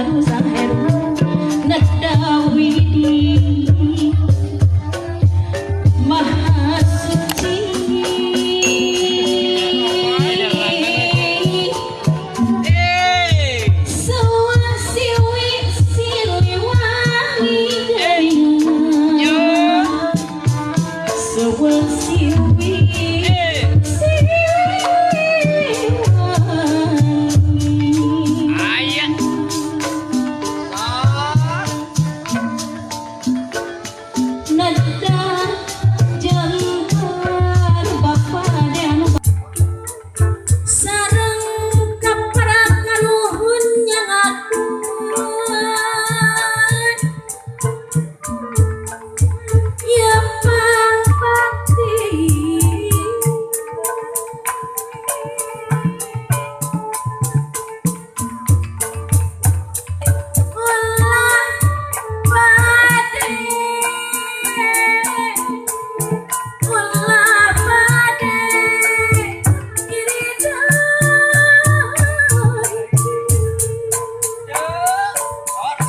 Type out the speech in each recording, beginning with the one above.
Heru Saheru Nada Widi Maha Suci. Sewasiwi Siliwangi Geringan Sewasiwi Siliwangi. Aya. Nada jangkar bapa dan sareng kapara kanuhun nyangakeun ya pangpakti. Ulah bade, ulah bade iridan.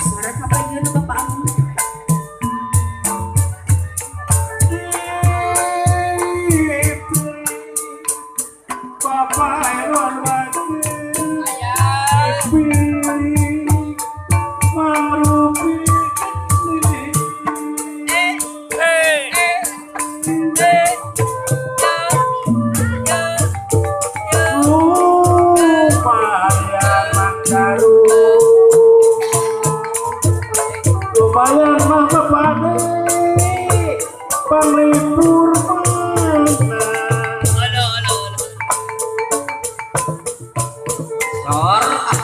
Suara kapan Bapak Amu? Bapak Erwan. Aya. Mangrupi. Eh eh eh eh ya ya ya. Lumayan mangkaru, lumayan mah bapake panglipur mana. Halo halo halo. Sor ah.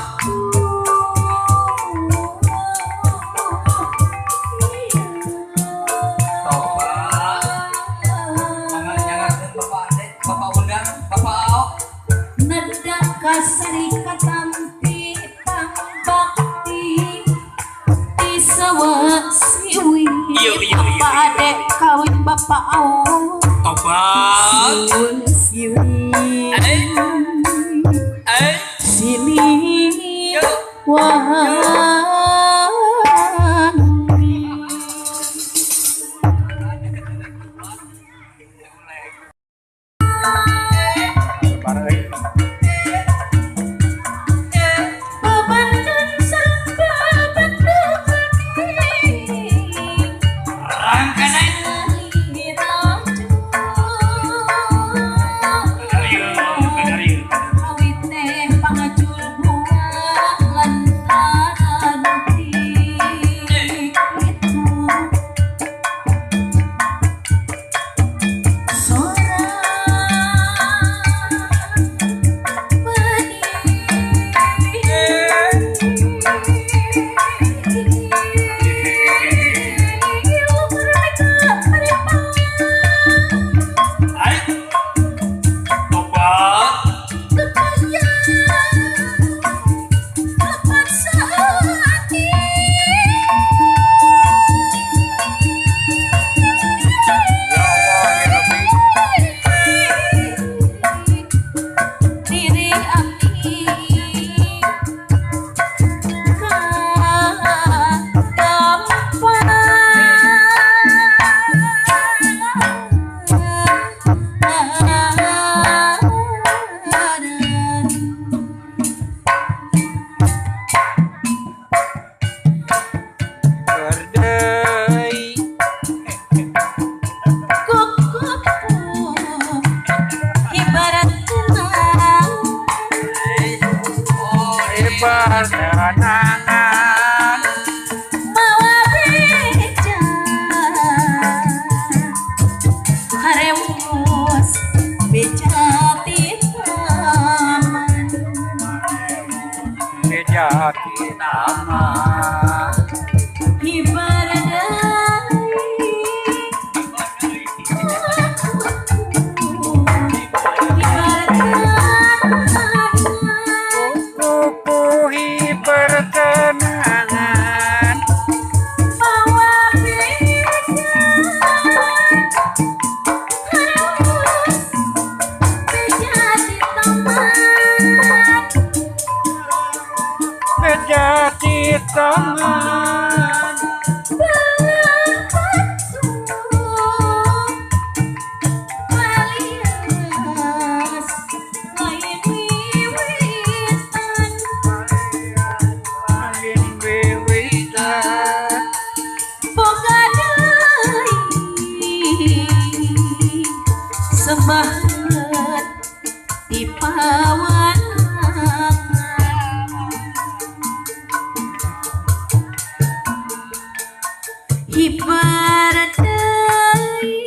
Toba. Mangga nyangakeun Bapak Ade, Bapak undang, Bapak Ao. Nada kasari katampi pangbakti ti sawa siwi. Iyo, iyo, iyo, Bapak iyo. Ade kawin Bapak Ao. Tobat. Siun siwi. Eh. Eh. Sili Yo. wangi. Babandun sareng babandungan. Rangkana. Kadarieu, kadarieu. Kawit teh pangacul buah lantaran itu sora Ay. Tobat. Ya Allah ya Rabbi. Diri abdi kapanan. Berdei. Kukuku ibarat tenang. Oh, Ibar kenangan. Mawa beja haremus beja ti taman. Bejati taman. Ibarat deui ibarat kenangan. Kukuhi perkenangan. Mawa beja haremus beja ti taman. Bejati Taman lain wiwitan Semangat di pawangan hibar deui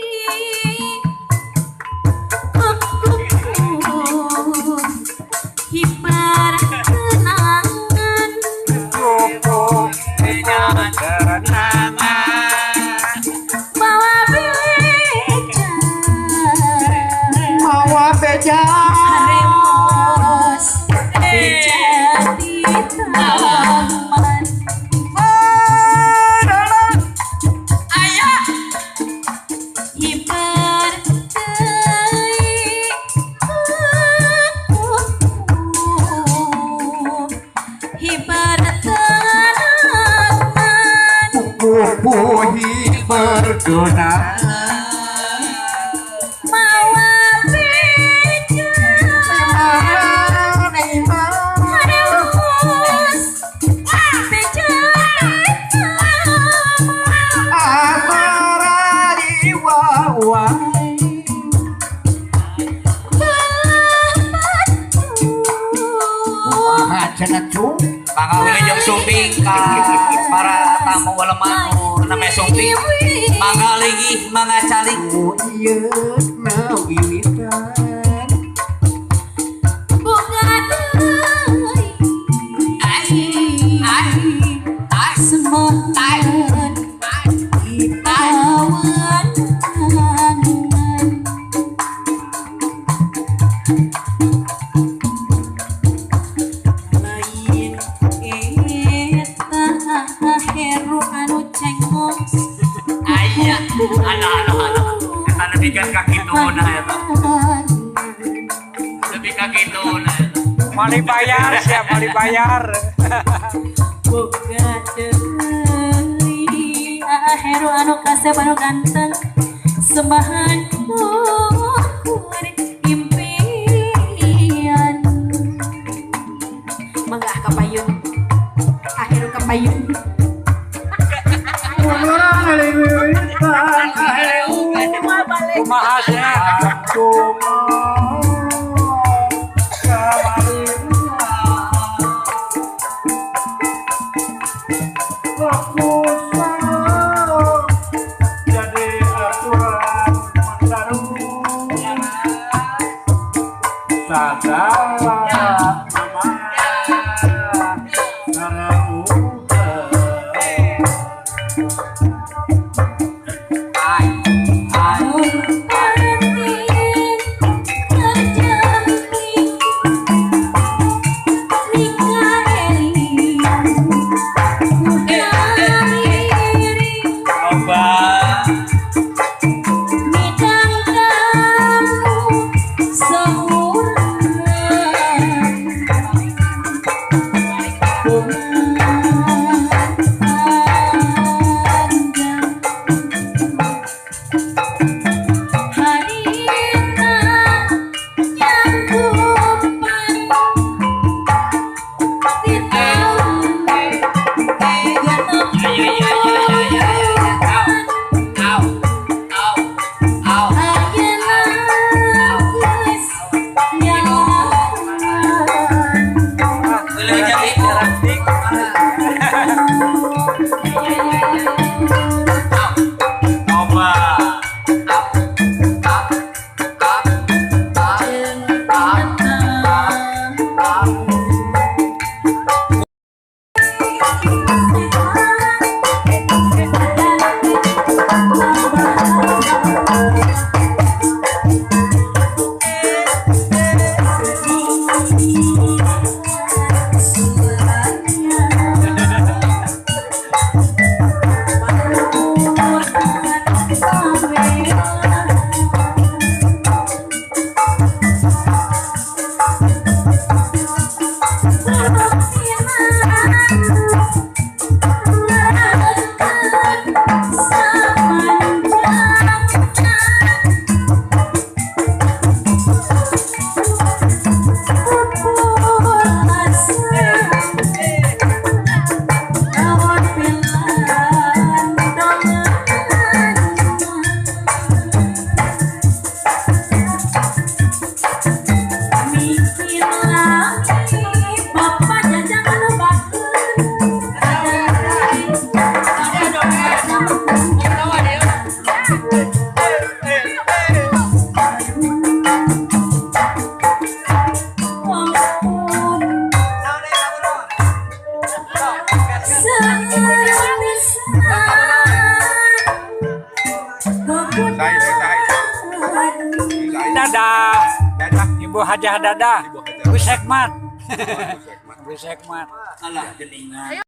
hibar kenangan kupu kenangan mawa beja mawa beja haremos beja di taman hibar deui hibar tenangan kupu hibar kenangan mawa beja haremos beja di taman Mangga jeung sumping ka para tamu uleman namanya sumping. Mangga lagi, mangga calik. Semangat di pawangan lain eta heru anu cengos Aya, aduh aduh aduh. Eta nepi ka kituna eta. Nepi ka kituna eta. Mau dibayar siap mau dibayar. Boga deui heru anu kasep anu ganteng sembahan ukur impian mangga ka payung aheru ka payung Kumaha sia? Jadi aturan Sagala Midang kamu seorang Hajah Dada. Ibu Hajah. Bu Sekmat. Bu Sekmat. Bu Sekmat. Alah, geningan.